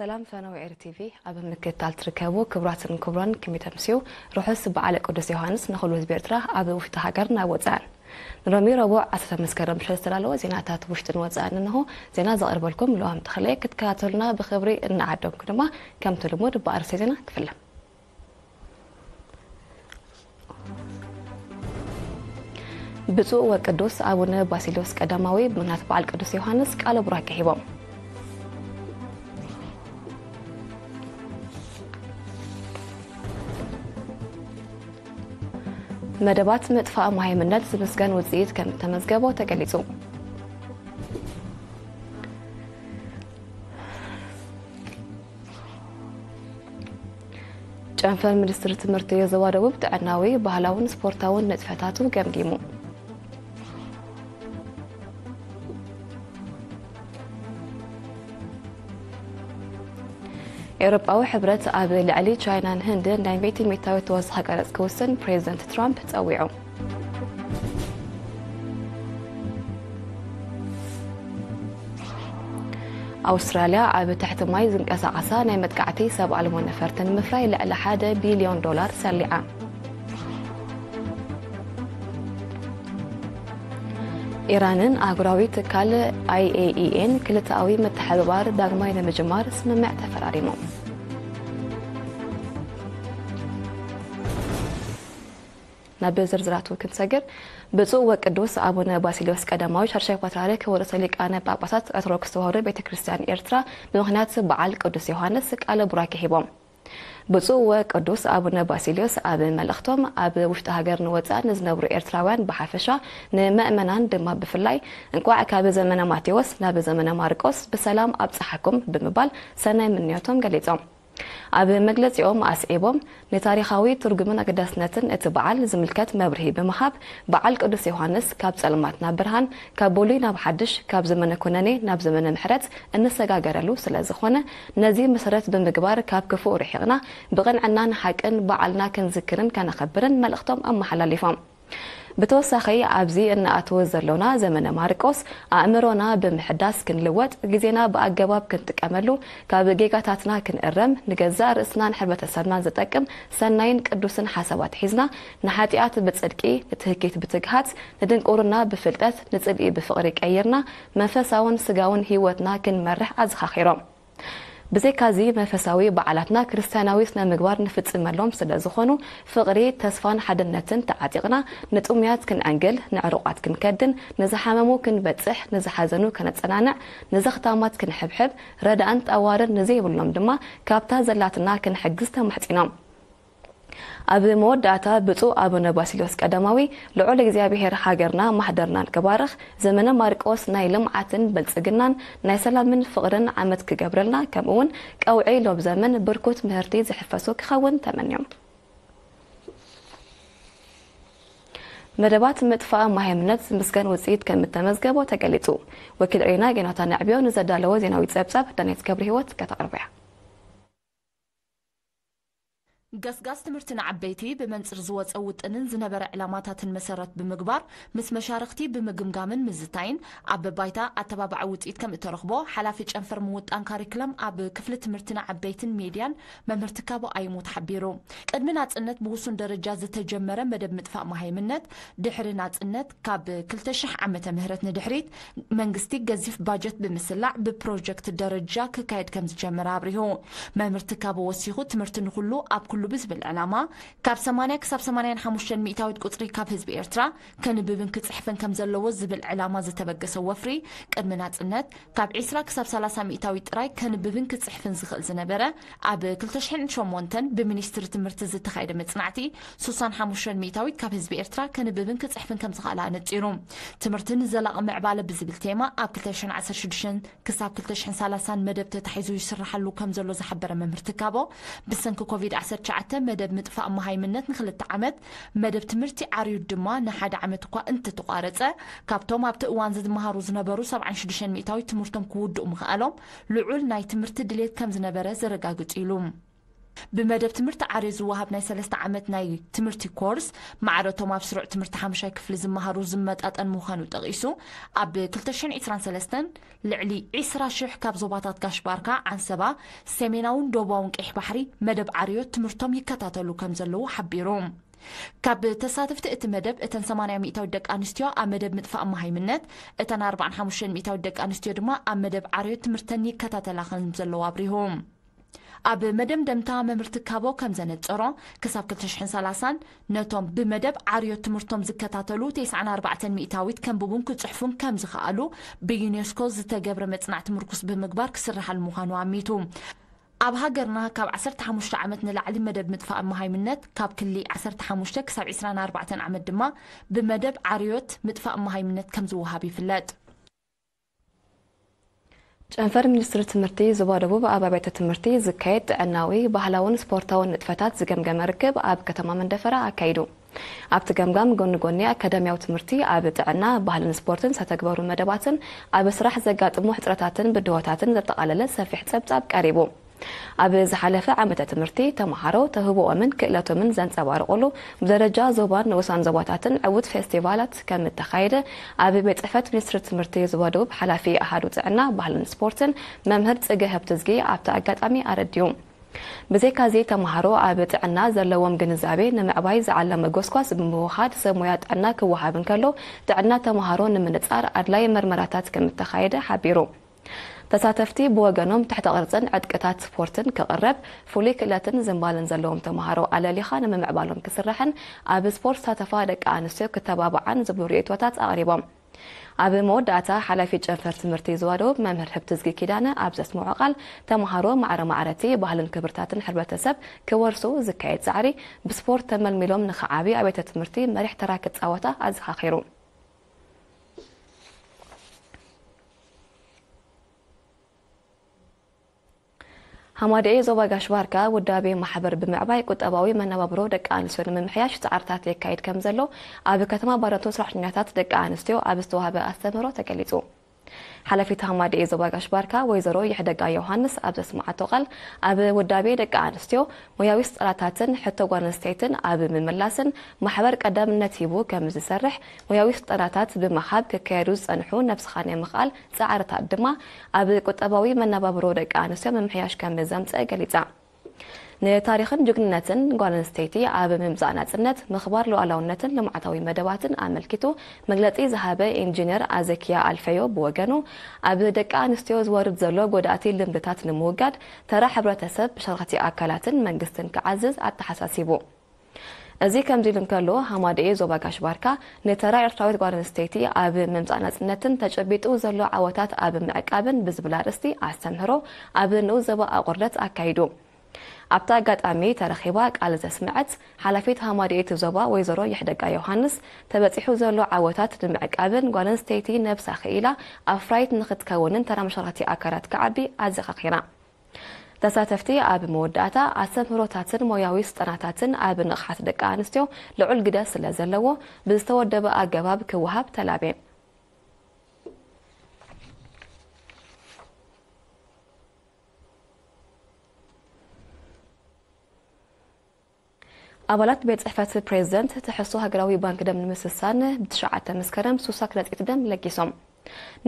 ሰላም ፈነው ኤር ቲቪ ኣብ ምክትታል ትርከቡ ክቡራትን ክቡራን፣ ከመይ ተምስዩ? ርሑስ በዓለ ቅዱስ ዮሃንስ ንኹሉ ህዝቢ ኤርትራ ኣብ ውሽጢ ሃገርን ኣብ ወጻእን። ንሎሚ ረቡዕ ዓሰርተ መስከረም ምሸት ዝተዳለወ ዜናታት ውሽጥን ወጻእን እንሆ። ዜና ዘቕርበልኩም ልዋም ተኽለ። ክትከታተሉና ብኽብሪ እናዓደምኩ ድማ ከምቲ ልሙድ ብኣርእስተ ዜና ክፍለ። ብፁዕ ወቅዱስ ኣቡነ ባሲልዮስ ቀዳማዊ ብምኽንያት በዓል ቅዱስ ዮሃንስ ቃለ ቡራኬ ሂቦም። መደባት ምጥፋእ መሃይምነት ዝምስገን ውፅኢት ከም እተመዝገቦ ተገሊጹ። ጨንፈር ሚኒስትሪ ትምህርቲ ዞባ ደቡብ ጥዕናዊ፣ ባህላውን ስፖርታውን ንጥፈታቱ ገምጊሙ። ኤውሮጳዊ ሕብረት ኣብ ልዕሊ ቻይናን ህንድን ናይ ሚእቲ ሚእታዊት ተወሳኺ ቀረጽ ክውስን ፕሬዚደንት ትራምፕ ጸዊዑ። ኣውስትራልያ ኣብ ትሕቲ ማይ ዝንቀሳቐሳ ናይ መጥቃዕቲ ሰብ ኣልቦ ነፈርቲ ንምፍራይ ልዕሊ ሓደ ቢልዮን ዶላር ሰሊዓ። ኢራንን ኣህጉራዊ ትካል ኣይ ኤ ኢ ኤን ክልተኣዊ ምትሕብባር ዳግማይ ንምጅማር ስምምዕ ተፈራሪሞም። ናብ ዝርዝራቱ ክንሰግር፣ ብፁዕ ወቅዱስ ኣቡነ ባሲልዮስ ቀዳማዊ ሻድሻይ ፓትርያርክ ወርእሰ ሊቃነ ጳጳሳት ኦርቶዶክስ ተዋህዶ ቤተ ክርስቲያን ኤርትራ ብምኽንያት በዓል ቅዱስ ዮሃንስ ቃለ ቡራኬ ሂቦም። ብፁዕ ወቅዱስ ኣቡነ ባሲልዮስ ኣብ መልእኽቶም፣ ኣብ ውሽጢ ሃገር ንወፃእ ንዝነብሩ ኤርትራውያን ብሓፈሻ፣ ንመእመናን ድማ ብፍላይ፣ እንቋዕ ካብ ዘመነ ማቴዎስ ናብ ዘመነ ማርቆስ ብሰላም ኣብፀሓኩም ብምባል ሰናይ ምንዮቶም ገሊጾም። ኣብ መግለጺኦም ኣስዒቦም፣ ንታሪኻዊ ትርጉምን ኣገዳስነትን እቲ በዓል ዝምልከት መብርሂ ብምሃብ፣ በዓል ቅዱስ ዮሃንስ ካብ ጸልማት ናብ ብርሃን፣ ካብ ብሉይ ናብ ሓድሽ፣ ካብ ዘመነ ኩነኔ ናብ ዘመነ ምሕረት እንሰጋገረሉ ስለ ዝኾነ፣ ነዚ መሰረት ብምግባር ካብ ክፉእ ርሒቕና ብቕንዕናን ሓቅን በዓልና ክንዝክርን ከነኸብርን መልእኽቶም ኣመሓላሊፎም። ብተወሳኺ ኣብዚ እንኣትዎ ዘሎና ዘመነ ማርቆስ ኣእምሮና ብምሕዳስ ክንልወጥ፣ ግዜና ብኣገባብ ክንጥቀመሉ፣ ካብ ጌጋታትና ክንእረም፣ ንገዛእ ርእስናን ሕብረተሰብናን ዝጠቅም ሰናይን ቅዱስን ሓሳባት ሒዝና፣ ንሓጢኣት ብጽድቂ፣ ንትህኪት ብትግሃት፣ ንድንቁርና ብፍልጠት፣ ንጽልኢ ብፍቕሪ ቀይርና፣ መንፈሳውን ስጋውን ህይወትና ክንመርሕ ኣዘኻኺሮም። ብዘይካዚ መንፈሳዊ በዓላትና ክርስትያናዊ ስነ ምግባር ንፍጽመሎም ስለ ዝኾኑ፣ ፍቕሪ፣ ተስፋን ሓድነትን ተዓጢቕና፣ ንጥሙያት ክንዕንግል፣ ንዕሩቓት ክንከድን፣ ንዝሓመሙ ክንበጽሕ፣ ንዝሓዘኑ ከነጸናንዕ፣ ንዘኽታማት ክንሕብሕብ፣ ረዳእን ጠዋርን ንዘይብሎም ድማ ካብታ ዘላትና ክንሕግዝ ተማሕጺኖም። ኣብ መወዳእታ ብፁዕ ኣቡነ ባሲልዮስ ቀዳማዊ፣ ልዑል እግዚኣብሔር ሃገርና ማሕደርናን ክባርኽ፣ ዘመነ ማርቆስ ናይ ልምዓትን ብልጽግናን ናይ ሰላምን ፍቕርን ዓመት ክገብረልና፣ ከምኡውን ቀውዒ ሎምዘመን ብርኩት ምህርቲ ዝሕፈሶ ክኸውን ተመንዮም። መደባት ምጥፋእ ማሃይምነት ዝምስገን ውፅኢት ከም እተመዝገቦ ተገሊጹ። ወኪል ሬና ጌናታ ነዕብዮ ንዘዳለወ ዜናዊ ጸብጻብ ዳንኤት ገብረ ህይወት ከተቕርቦ እያ። ገስጋስ ትምህርቲ ንዓበይቲ ብመንጽር ዝወጸ ውጥንን ዝነበረ ዕላማታትን መሰረት ብምግባር፣ ምስ መሻርኽቲ ብምግምጋምን ምዝታይን፣ ኣብ ባይታ ኣተባባዒ ውጽኢት ከም እተረኽቦ፣ ሓላፊ ጨንፈር ምውጣን ካሪክለም ኣብ ክፍሊ ትምህርቲ ንዓበይትን ሜድያን መምህር ትካቦ ኣይሙ ተሓቢሩ። ቅድሚ ናጽነት ብውሱን ደረጃ ዝተጀመረ መደብ ምጥፋእ መሃይምነት፣ ድሕሪ ናጽነት ካብ ክልተ ሽሕ ዓመተ ምህረት ንድሕሪት፣ መንግስቲ ገዚፍ ባጀት ብምስላዕ ብፕሮጀክት ደረጃ ክካየድ ከም ዝጀመረ ኣብሪሁ። መምህር ትካቦ ወሲኹ፣ ትምህርቲ ንኹሉ ኣብ ኩሉ ብዝብል ዕላማ፣ ካብ ሰማንያ ክሳብ ሰማንያን ሓሙሽተን ሚእታዊት ቁጽሪ ካብ ህዝቢ ኤርትራ ከንብብን ክጽሕፍን ከም ዘለዎ ዝብል ዕላማ ዝተበገሰ ወፍሪ፣ ቅድሚ ናጽነት ካብ ዒስራ ክሳብ ሰላሳ ሚእታዊት ጥራይ ከንብብን ክጽሕፍን ዝኽእል ዝነበረ፣ ኣብ ክልተ ሽሕን ሸሞንተን ብሚኒስትሪ ትምህርቲ ዝተኻየደ መጽናዕቲ፣ ስሳን ሓሙሽተን ሚእታዊት ካብ ህዝቢ ኤርትራ ከንብብን ክጽሕፍን ከም ዝኽኣላ ኣነጺሩ። ትምህርቲ ንዘላቒ ምዕባለ ብዝብል ቴማ፣ ኣብ ክልተ ሽሕን ዓሰርተ ሽዱሽተን ክሳብ ክልተ ሽሕን ሰላሳን መደብ ተታሒዙ ይስርሓሉ ከም ዘሎ ዝሓበረ መምህር ትካቦ፣ ብሰንኪ ኮቪድ ዓሰርተ ትሽዓተ መደብ ምጥፋእ መሃይምነት ንኽልተ ዓመት፣ መደብ ትምህርቲ ዓርዩ ድማ ንሓደ ዓመት እኳ እንተተቋረጸ፣ ካብቶም ኣብቲ እዋን እዚ ዝመሃሩ ዝነበሩ ሰብዓን ሽዱሽተን ሚእታዊት ትምህርቶም ክውድኡ ምኽኣሎም፣ ልዑል ናይ ትምህርቲ ድሌት ከም ዝነበረ ዘረጋግጽ ኢሉ። ብመደብ ትምህርቲ ዓርዮ ዝወሃብ ናይ ሰለስተ ዓመት ናይ ትምህርቲ ኮርስ፣ ማዕረቶም ኣብ ስሩዕ ትምህርቲ ሓሙሻይ ክፍሊ ዝመሃሩ ዝመጣጠን ምዃኑ ጠቒሱ፣ ኣብ ክልተ ሽሕን ዕስራን ሰለስተን ልዕሊ ዕስራ ሽሕ ካብ ዞባታት ጋሽ ባርካ፣ ዓንሰባ፣ ሰሜናውን ደቡባውን ቀይሕ ባሕሪ መደብ ዓርዮ ትምህርቶም ይከታተሉ ከም ዘለዉ ሓቢሩ። ካብ ተሳተፍቲ እቲ መደብ፣ እተን ሰማንያ ሚእታዊት ደቂ ኣንስትዮ ኣብ መደብ ምጥፋእ መሃይምነት፣ እተን ኣርባዓን ሓሙሽተን ሚእታዊት ደቂ ኣንስትዮ ድማ ኣብ መደብ ዓርዮ ትምህርተን ይከታተላ ከም ዘለዋ ኣብሪሁ። ኣብ መደምደምታ መምህር ትካቦ ከም ዘነጸሮ፣ ክሳብ ክልተ ሽሕን ሰላሳን ነቶም ብመደብ ዓርዮ ትምህርቶም ዝከታተሉ ተስዓን ኣርባዕተን ሚእታዊት ከንብቡን ክጽሕፉን ከም ዝኸኣሉ ብዩኔስኮ ዝተገብረ መጽናዕቲ ምርኩስ ብምግባር ክስርሓሉ ምዃኑ ኣሚቱ። ኣብ ሃገርና ካብ ዓሰርተ ሓሙሽተ ዓመት ንላዕሊ መደብ ምጥፋእ መሃይምነት፣ ካብ ክሊ ዓሰርተ ሓሙሽተ ክሳብ ዕስራን ኣርባዕተን ዓመት ድማ ብመደብ ዓርዮት ምጥፋእ መሃይምነት ከም ዝወሃብ ይፍለጥ። ጨንፈር ሚኒስትሪ ትምህርቲ ዞባ ደቡብ ኣብ ኣብያተ ትምህርቲ ዝካየድ ጥዕናዊ፣ ባህላውን ስፖርታውን ንጥፈታት ዝገምገመ ርክብ ኣብ ከተማ መንደፈራ ኣካይዱ። ኣብቲ ገምጋም ጎኒ ጎኒ ኣካዳሚያዊ ትምህርቲ፣ ኣብ ጥዕና፣ ባህልን ስፖርትን ዝተተግበሩ መደባትን ኣብ ስራሕ ዘጋጥሙ ሕጽረታትን ብድሆታትን ዘጠቓለለ ሰፊሕ ጸብጻብ ቀሪቡ። ኣብ ዝሓለፈ ዓመተ ትምህርቲ ተመሃሮ ተህቦኦምን ክእለቶምን ዘንጸባርቑሉ ብደረጃ ዞባን ንኡሳን ዞባታትን ዕዉት ፌስቲቫላት ከም እተኻየደ ኣብ ቤት ጽሕፈት ሚኒስትሪ ትምህርቲ ዞባ ደቡብ ሓላፊ ኣሃዱ ጥዕና፣ ባህልን ስፖርትን መምህር ጽገ ህብትዝጊ ኣብቲ ኣጋጣሚ ኣረዲኡ። ብዘይካዚ ተመሃሮ ኣብ ጥዕና ዘለዎም ግንዛቤ ንምዕባይ ዝዓለመ ጎስጓስ ብምውሃድ ሰብ ሞያ ጥዕና ክወሃብ እንከሎ፣ ጥዕና ተመሃሮ ንምንጻር ኣድላይ መርመራታት ከም እተኻየደ ሓቢሩ። ተሳተፍቲ ብወገኖም ትሕተ ቅርጽን ዕጥቅታት ስፖርትን ክቕረብ፣ ፍሉይ ክእለትን ዝንባለን ዘለዎም ተመሃሮ ኣለሊኻ ንምምዕባሎም ክስራሕን ኣብ ስፖርት ዝሳተፋ ደቂ ኣንስትዮ ክተባብዓን ዝብሉ ርእይቶታት ኣቕሪቦም። ኣብ መወዳእታ ሓላፊ ጨንፈር ትምህርቲ ዞባ ደቡብ መምህር ህብትዝጊ ኪዳነ ኣብ ዘስምዖ ቃል፣ ተመሃሮ ማዕረ ማዕረቲ ባህልን ክብርታትን ሕብረተሰብ ክወርሱ ዝካየድ ጻዕሪ ብስፖርት ተመልሚሎም ንኽዓብዩ ኣብያተ ትምህርቲ መሪሕ ተራ ክጻወታ ኣዘኻኺሩ። ሃማደኤ ዞባ ጋሽ ባርካ ውዳቤ ማሕበር ብምዕባይ ቁጠባዊ መነባብሮ ደቂ ኣንስትዮ ንምምሕያሽ ጻዕርታት የካይድ ከም ዘሎ ኣብ ከተማ ባረንቱ ሰራሕተኛታት ደቂ ኣንስትዮ ኣብ ዝተዋህበ ኣስተምህሮ ተገሊጹ። ሓላፊት ሃማደኤ ዞባ ጋሽ ባርካ ወይዘሮ ይሕደጋ ዮሃንስ ኣብ ዘስምዓቶ ቃል፣ ኣብ ውዳቤ ደቂ ኣንስትዮ ሞያዊ ስልጠናታትን ሕቶ ጓል ኣንስተይትን ኣብ ምምላስን ማሕበር ቀዳምነት ሂቡ ከም ዝሰርሕ፣ ሞያዊ ስልጠናታት ብምሃብ ክካየዱ ዝጸንሑ ነብስኻ ናይ ምኽኣል ጻዕርታት ድማ ኣብ ቁጠባዊ መነባብሮ ደቂ ኣንስትዮ ምምሕያሽ ከም ዘምጽእ ገሊጻ። ንታሪኽን ጅግንነትን ጓል ኣንስተይቲ ኣብ ምምጻእ ናጽነት፣ ምኽባር ሉዓላውነትን ልምዓታዊ መደባትን ኣመልኪቱ መግለጺ ዝሃበ ኢንጂነር ኣዘኪያ ኣልፈዮ ብወገኑ፣ ኣብ ደቂ ኣንስትዮ ዝወርድ ዘሎ ጎዳእቲ ልምድታት ንምውጋድ ተራ ሕብረተሰብ፣ መሻርኽቲ ኣካላትን መንግስትን ክዓዝዝ ኣተሓሳሲቡ። እዚ ከምዚ ኢሉ እንከሎ፣ ሃማደኤ ዞባ ጋሽ ባርካ ንተራ ኤርትራዊት ጓል ኣንስተይቲ ኣብ ምምጻእ ናጽነትን ተጨቢጡ ዘሎ ዓወታት ኣብ ምዕቃብን ብዝብል ኣርእስቲ ኣስተምህሮ ኣብ ንኡስ ዞባ ኣቑርደት ኣካይዱ። ኣብቲ ኣጋጣሚ ተረኺባ ቃል ዘስምዐት ሓላፊት ሃማደኤ እቲ ዞባ ወይዘሮ ይሕደጋ ዮሃንስ፣ ተበጺሑ ዘሎ ዓወታት ንምዕቃብን ጓል ኣንስተይቲ ነብሳ ክኢላ ኣፍራይት ንኽትከውንን ተራ መሻርኽቲ ኣካላት ክዓቢ ኣዘኻኺራ። ተሳተፍቲ ኣብ መወዳእታ ኣስተምህሮታትን ሞያዊ ስልጠናታትን ኣብ ንቕሓት ደቂ ኣንስትዮ ልዑል ግደ ስለ ዘለዎ ብዝተወደበ ኣገባብ ክወሃብ ተላብየን። ኣባላት ቤት ጽሕፈት ፕሬዝደንት ትሕዝቶ ሃገራዊ ባንክ ደም ንምስሳን ብትሽዓተ መስከረም ሱሳክ ነፂት ደም ለጊሶም።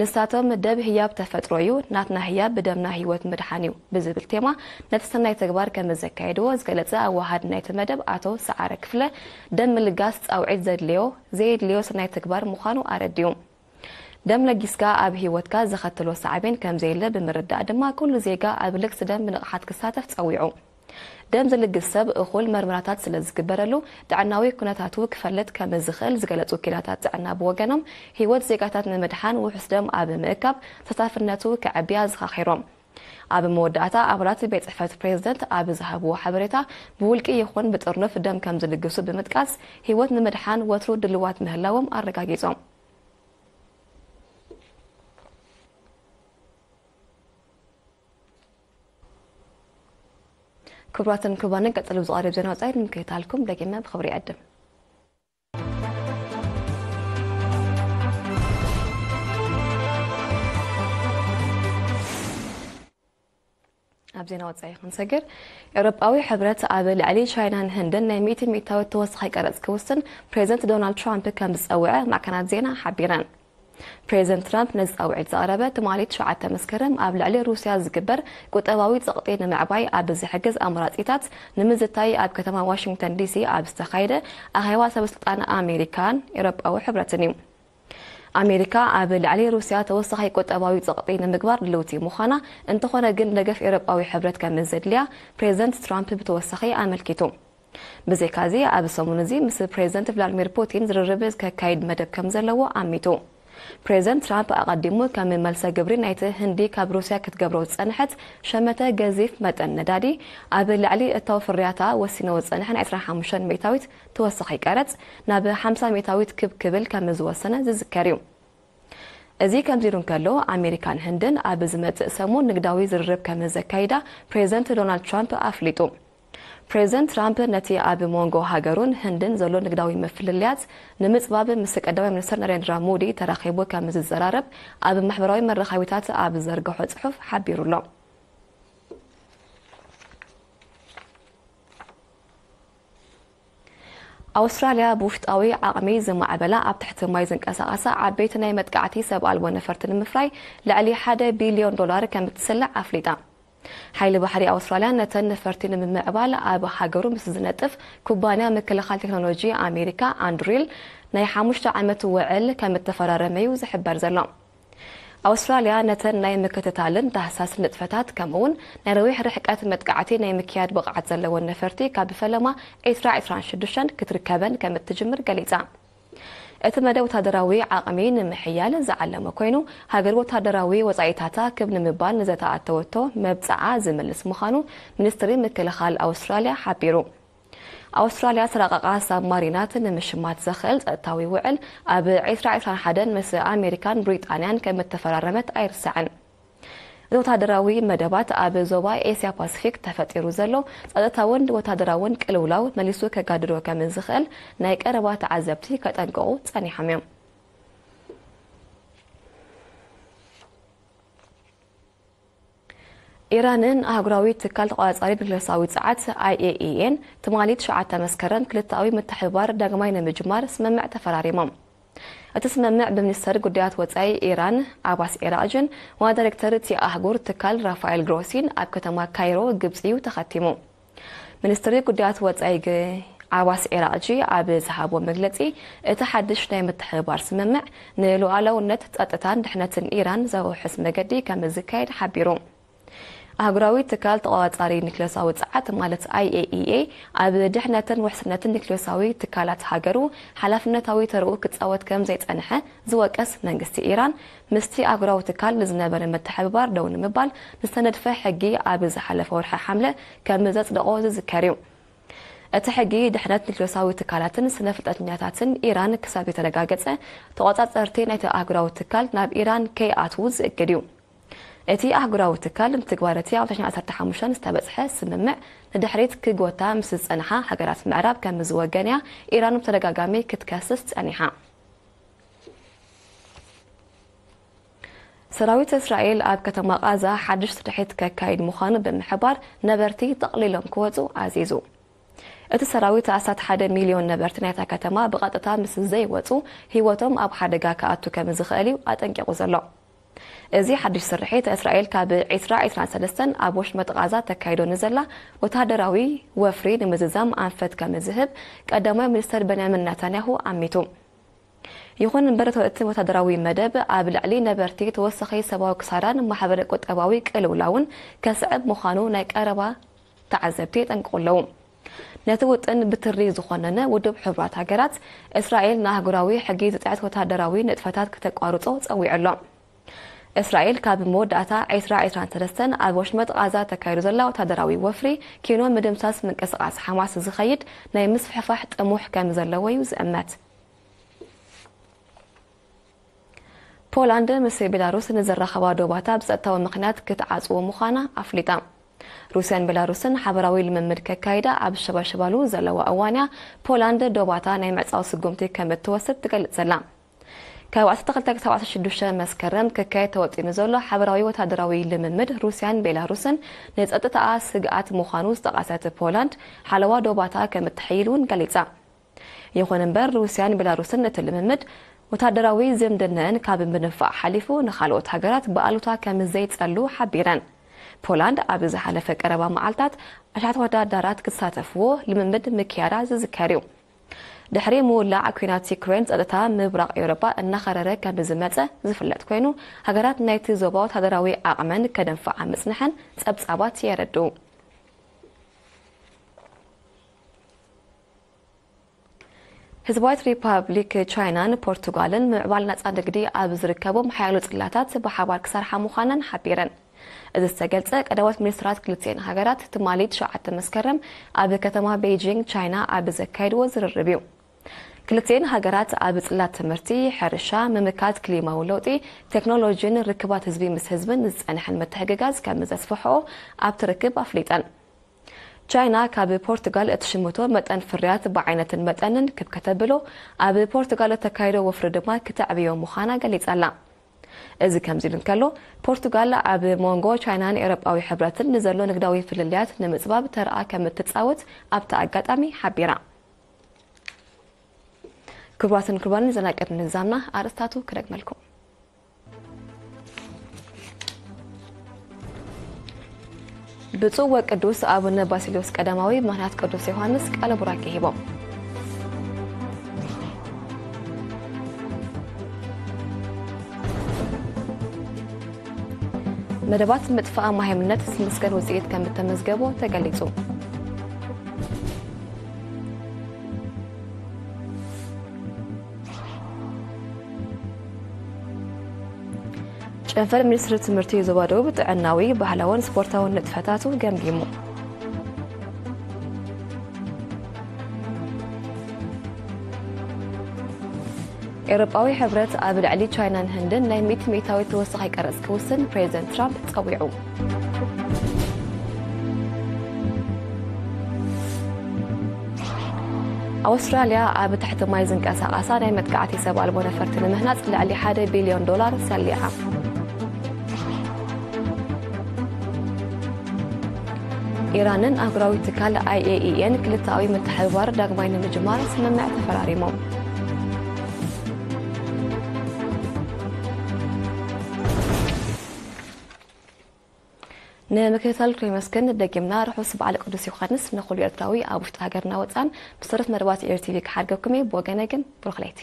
ንሳቶም ደም ህያብ ተፈጥሮ እዩ፣ ናትና ህያብ ብደምና ህይወት ምድሓን እዩ ብዝብል ቴማ ነቲ ሰናይ ተግባር ከም ዘካየድዎ ዝገለጸ ኣወሃድ ናይቲ መደብ ኣቶ ሰዓረ ክፍለ፣ ደም ምልጋስ ጻውዒት ዘድልዮ ዘየድልዮ ሰናይ ተግባር ምዃኑ ኣረዲኡ። ደም ለጊስካ ኣብ ህይወትካ ዘኸትሎ ሳዕቤን ከም ዘየለ ብምርዳእ ድማ ኩሉ ዜጋ ኣብ ልግሲ ደም ብንቕሓት ክሳተፍ ጸዊዑ። ደም ዝልግስ ሰብ እኹል መርመራታት ስለ ዝግበረሉ ጥዕናዊ ኩነታቱ ክፈልጥ ከም ዝኽእል ዝገለጹ ወኪላታት ጥዕና ብወገኖም ህይወት ዜጋታት ንምድሓን ውሑስ ደም ኣብ ምእካብ ተሳታፍነቱ ከዕቢ ኣዘኻኺሮም። ኣብ መወዳእታ ኣባላት ቤት ጽሕፈት ፕሬዝደንት ኣብ ዝሃብዎ ሓበሬታ ብውልቂ ይኹን ብጥርኑፍ ደም ከም ዝልግሱ ብምጥቃስ ህይወት ንምድሓን ወትሩ ድልዋት ምህላዎም ኣረጋጊጾም። ክቡራትን ክቡራንን ቀጽሉ ዝቐርብ ዜና ወጻኢ ንምክትታልኩም ደጊመ ብኽብሪ ይዕድም። ዜና ወጻኢ ክንሰግር፣ ኤውሮጳዊ ሕብረት ኣብ ልዕሊ ቻይናን ህንድን ናይ ሚእቲ ሚእታዊ ተወሳኺ ቀረጽ ክውስን ፕሬዚደንት ዶናልድ ትራምፕ ከም ዝጸውዐ ማዕከናት ዜና ሓቢረን። ፕሬዚደንት ትራምፕ ነዚ ጻውዒት ዘቕረበ ትማሊ ትሽዓተ መስከረም ኣብ ልዕሊ ሩስያ ዝግበር ቁጠባዊ ጸቕጢ ንምዕባይ ኣብ ዝሕግዝ ኣማራጺታት ንምዝታይ ኣብ ከተማ ዋሽንግተን ዲሲ ኣብ ዝተኻየደ ኣኼባ ሰበስልጣን ኣሜሪካን ኤውሮጳዊ ሕብረትን እዩ። ኣሜሪካ ኣብ ልዕሊ ሩስያ ተወሳኺ ቁጠባዊ ጸቕጢ ንምግባር ድልውቲ ምዃና፣ እንተኾነ ግን ደገፍ ኤውሮጳዊ ሕብረት ከም ዘድልያ ፕሬዚደንት ትራምፕ ብተወሳኺ ኣመልኪቱ። ብዘይካዚ ኣብ ሰሙን እዚ ምስ ፕሬዚደንት ቭላድሚር ፑቲን ዝርርብ ከካይድ መደብ ከም ዘለዎ ኣሚቱ። ፕሬዚደንት ትራምፕ ኣቐዲሙ ከም መልሰ ግብሪ ናይቲ ህንዲ ካብ ሩስያ ክትገብሮ ዝጸንሐት ሸመተ ገዚፍ መጠን ነዳዲ ኣብ ልዕሊ እታው ፍርያታ ወሲኖ ዝጸንሐ ናይ ዕስራን ሓሙሽተን ሚእታዊት ተወሳኺ ቀረጽ ናብ ሓምሳ ሚእታዊት ክብ ክብል ከም ዝወሰነ ዝዝከር እዩ። እዚ ከምዚ ኢሉ እንከሎ፣ ኣሜሪካን ህንድን ኣብ ዝመጽእ ሰሙን ንግዳዊ ዝርርብ ከም ዘካይዳ ፕሬዚደንት ዶናልድ ትራምፕ ኣፍሊጡ። ፕሬዚደንት ትራምፕ ነቲ ኣብ መንጎ ሃገሩን ህንድን ዘሎ ንግዳዊ ምፍልልያት ንምጽባብ ምስ ቀዳማይ ሚኒስትር ናሬንድራ ሞዲ ተራኺቡ ከም ዝዘራረብ ኣብ ማሕበራዊ መራኸቢታት ኣብ ዝዘርግሖ ጽሑፍ ሓቢሩ ኣሎ። ኣውስትራልያ ብውሽጣዊ ዓቕሚ ዝማዕበላ ኣብ ትሕቲ ማይ ዝንቀሳቐሳ ዓበይቲ ናይ መጥቃዕቲ ሰብ ኣልቦ ነፈርቲ ንምፍራይ ልዕሊ ሓደ ቢልዮን ዶላር ከም እትስልዕ ኣፍሊጣ። ሓይሊ ባሕሪ ኣውስትራልያ ነተን ነፈርቲ ንምምዕባል ኣብ ሃገሩ ምስ ዝነጥፍ ኩባንያ ምክልኻል ቴክኖሎጂ ኣሜሪካ ኣንድሪል ናይ ሓሙሽተ ዓመት ውዕል ከም እተፈራረመ እዩ ዝሕበር ዘሎ። ኣውስትራልያ ነተን ናይ ምክትታልን ዳህሳስን ንጥፈታት ከምኡውን ናይ ረዊሕ ርሕቀት መጥቃዕቲ ናይ ምክያድ ብቕዓት ዘለወን ነፈርቲ ካብ ፈለማ ዕስራ ዕስራን ሽዱሽተን ክትርከበን ከም እትጅምር ገሊጻ። እቲ መደብ ወታደራዊ ዓቕሚ ንምሕያል ዝዓለመ ኮይኑ፣ ሃገር ወታደራዊ ወጻኢታታ ክብ ንምባል ንዘተኣተወቶ መብጽዓ ዝምልስ ምዃኑ ሚኒስትሪ ምክልኻል ኣውስትራልያ ሓቢሩ። ኣውስትራልያ ተራቐቓ ሳብማሪናት ንምሽማት ዘኽእል ጸጥታዊ ውዕል ኣብ ዕስራ ዕስራን ሓደን ምስ ኣሜሪካን ብሪጣንያን ከም እተፈራረመት ኣይርሳዕን። እቲ ወታደራዊ መደባት ኣብ ዞባ ኤስያ ፓሲፊክ ተፈጢሩ ዘሎ ጸጥታውን ወታደራውን ቅልውላው መሊሱ ከጋድዶ ከም ዝኽእል ናይ ቀረባ ተዓዘብቲ ከጠንቅቑ ጸኒሖም እዮም። ኢራንን ኣህጉራዊ ትካል ተቆጻጻሪ ኒክሌሳዊ ጸዓት ኣይኤኢኤን ትማሊ ትሽዓተ መስከረም ክልተኣዊ ምትሕብባር ዳግማይ ንምጅማር ስምምዕ ተፈራሪሞም። እቲ ስምምዕ ብሚኒስተር ጉዳያት ወጻኢ ኢራን ዓባስ ኤራቕጂን ዋና ዳይሬክተር እቲ ኣህጉር ትካል ራፋኤል ግሮሲን ኣብ ከተማ ካይሮ ግብጺ እዩ ተኸቲሙ። ሚኒስትሪ ጉዳያት ወጻኢ ግ-፣ ዓባስ ኤራቕጂ ኣብ ዝሃቦ መግለጺ፣ እቲ ሓድሽ ናይ ምትሕብባር ስምምዕ ንሉዓላውነት፣ ጸጥታን ድሕነትን ኢራን ዘውሕስ መገዲ ከም ዝካየድ ሓቢሩ። ኣህጉራዊ ትካል ተቆጻጻሪ ኒክሌሳዊ ጸዓት ማለት ኣይኤኢኤ ኣብ ድሕነትን ውሕስነትን ኒክሌሳዊ ትካላት ሃገሩ ሓላፍነታዊ ተርኡ ክጻወት ከም ዘይጸንሐ ዝወቀስ መንግስቲ ኢራን፣ ምስቲ ኣህጉራዊ ትካል ንዝነበረ ምትሕብባር ደው ንምባል ዝተነድፈ ሕጊ ኣብ ዝሓለፈ ወርሒ ሓምለ ከም ዘጽደቖ ዝዝከር እዩ። እቲ ሕጊ ድሕነት ኒክሌሳዊ ትካላትን ስነ ፍልጠተኛታትን ኢራን ክሳብ ዘይተረጋገጸ፣ ተቆጻጸርቲ ናይቲ ኣህጉራዊ ትካል ናብ ኢራን ከይኣትዉ ዝእግድ እዩ። እቲ ኣህጉራዊ ትካል ንትግባረ እቲ ኣብ ዓሰርተ ሓሙሽተ ዝተበጽሐ ስምምዕ ንድሕሪት ክግወታ ምስ ዝጸንሓ ሃገራት ምዕራብ ከም ዝወገን እያ ኢራን ብተደጋጋሚ ክትከስስ ጸኒሓ። ሰራዊት እስራኤል ኣብ ከተማ ቃዛ ሓድሽ ስርሒት ከካይድ ምዃኑ ብምሕባር፣ ነበርቲ ጠቕሊሎም ክወጹ ኣዚዙ። እቲ ሰራዊት ኣስታት ሓደ ሚልዮን ነበርቲ ናይታ ከተማ ብቐጥታ ምስ ዘይወጹ፣ ህይወቶም ኣብ ሓደጋ ክኣቱ ከም ዝኽእል እዩ ኣጠንቂቑ ዘሎ። እዚ ሓድሽ ስርሒት፣ እስራኤል ካብ ዕስራ ዕስራን ሰለስተን ኣብ ወሽመጥ ቃዛ ተካይዶ ንዘላ ወተሃደራዊ ወፍሪ ንምዝዛም ኣንፈት ከም ዝህብ ቀዳማይ ሚኒስተር በንያሚን ናታንያሁ ኣሚቱ። ይኹን እምበር፣ እቲ ወተሃደራዊ መደብ ኣብ ልዕሊ ነበርቲ ተወሳኺ ሰብኣዊ ክሳራን ማሕበረ ቁጠባዊ ቅልውላውን ከስዕብ ምዃኑ ናይ ቀረባ ተዓዘብቲ የጠንቅቑ ኣለዉ። ነቲ ውጥን ብትሪ ዝኾነነ ውድብ ሕቡራት ሃገራት፣ እስራኤል ንኣህጉራዊ ሕጊ ዝጥሕስ ወተሃደራዊ ንጥፈታት ከተቋርጾ ጸዊዑ ኣሎ። እስራኤል ካብ መወዳእታ ዕስራ ዕስራን ሰለስተን ኣብ ወሽመጥ ቃዛ ተካይዱ ዘላ ወተሃደራዊ ወፍሪ ኪኖ ምድምሳስ ምንቅስቓስ ሓማስ ዝኸይድ ናይ ምስፍሕፋሕ ጥሙሕ ከም ዘለዎ እዩ ዝእመት። ፖላንድ ምስ ቤላሩስ ንዘራኸባ ዶባታ ብጸጥታዊ ምኽንያት ክትዓጽዎ ምዃና ኣፍሊጣ። ሩስያን ቤላሩስን ሓበራዊ ልምምድ ከካይዳ ኣብ ዝሸባሸባሉ ዘለዋ እዋንያ፣ ፖላንድ ዶባታ ናይ ምዕጻው ስጉምቲ ከም እትወስድ ትገልጽ ዘላ። ካብ ዓሰርተ ክልተ ክሳብ ዓሰርተ ሽዱሽተ መስከረም ክካየድ ተወጢኑ ዘሎ ሓበራዊ ወታደራዊ ልምምድ ሩስያን ቤላሩስን ንጸጥታኣ ስግኣት ምዃኑ ዝጠቐሰት ፖላንድ፣ ሓለዋ ዶባታ ከም እትሕይል እውን ገሊጻ። ይኹን እምበር፣ ሩስያን ቤላሩስን እቲ ልምምድ ወታደራዊ ዝምድነአን ካብ ምድንፋዕ ሓሊፉ ንኻልኦት ሃገራት ብኣሉታ ከም ዘይጸሉ ሓቢረን። ፖላንድ ኣብ ዝሓለፈ ቀረባ መዓልታት ኣሽሓት ወታደራት ክሳተፍዎ ልምምድ ምክያዳ ዝዝከር እዩ። ድሕሪ ምውላዕ ኲናት ዩክሬን፣ ጸጥታ ምብራቕ ኤውሮጳ እናኸረረ ከም ዝመጸ ዝፍለጥ ኮይኑ፣ ሃገራት ናይቲ ዞባ ወታደራዊ ዓቕመን ከደንፍዓ ምጽንሐን ጸብጻባት የረድኡ። ህዝባዊት ሪፓብሊክ ቻይናን ፖርቱጋልን ምዕባል ናጻ ንግዲ ኣብ ዝርከቦም ሓያሎ ጽላታት ብሓባር ክሰርሓ ምዃነን ሓቢረን። እዚ ዝተገልጸ ቀዳሞት ሚኒስትራት ክልቲኤን ሃገራት ትማሊ ትሽዓተ መስከረም ኣብ ከተማ ቤይጂንግ ቻይና ኣብ ዘካየድዎ ዝርርብ እዩ። ክልቲኤን ሃገራት ኣብ ጽላት ትምህርቲ፣ ሕርሻ፣ ምምካት ክሊማዊ ለውጢ፣ ቴክኖሎጂን ርክባት ህዝቢ ምስ ህዝብን ዝጸንሐን ምትሕግጋዝ ከም ዘስፍሕኦ ኣብቲ ርክብ ኣፍሊጠን። ቻይና ካብ ፖርቱጋል እትሽምቶ መጠን ፍርያት ብዓይነትን መጠንን ክብ ከተብሎ፣ ኣብ ፖርቱጋል እተካይዶ ወፍሪ ድማ ክተዕብዮ ምዃና ገሊጻ ኣላ። እዚ ከምዚ ኢሉ እንከሎ፣ ፖርቱጋል ኣብ መንጎ ቻይናን ኤውሮጳዊ ሕብረትን ንዘሎ ንግዳዊ ፍልልያት ንምጽባብ ተርኣ ከም እትጻወት ኣብቲ ኣጋጣሚ ሓቢራ። ክቡራትን ክቡራንን፣ ዜና ቅድሚ ምዝዛምና ኣርእስታቱ ክደግመልኩም። ብፁዕ ወቅዱስ ኣቡነ ባሲልዮስ ቀዳማዊ ምኽንያት ቅዱስ ዮሃንስ ቃለ ቡራኬ ሂቦም። መደባት ምጥፋእ ማህይምነት ዝምስገን ውፅኢት ከም እተመዝገቦ ተገሊጹ። ጨንፈር ሚኒስትሪ ትምህርቲ ዞባ ደቡብ ጥዕናዊ፣ ባህላውን ስፖርታውን ንጥፈታቱ ገምጊሙ። ኤውሮጳዊ ሕብረት ኣብ ልዕሊ ቻይናን ህንድን ናይ ሚእቲ ሚእታዊት ተወሳኺ ቀረጽ ክውስን ፕሬዚደንት ትራምፕ ጸዊዑ። ኣውስትራልያ ኣብ ትሕቲ ማይ ዝንቀሳቐሳ ናይ መጥቃዕቲ ሰብ ኣልቦ ነፈርቲ ንምህናጽ ልዕሊ ሓደ ቢልዮን ዶላር ሰሊዓ። ኢራንን ኣህጉራዊ ትካል ኣይኤኢኤን ክልተኣዊ ምትሕብባር ዳግማይ ንምጅማር ስምምዕ ተፈራሪሞም። ንምክትታልኩም የመስግን። ደጊምና ርሑስ በዓል ቅዱስ ዮሃንስ ንኹሉ ኤርትራዊ ኣብ ውሽጢ ሃገርና ወጻን ብሰሩት መደባት ኤር ቲቪ ክሓድገኩም እየ። ብወገነይ ግን ብሩኽ ለይቲ።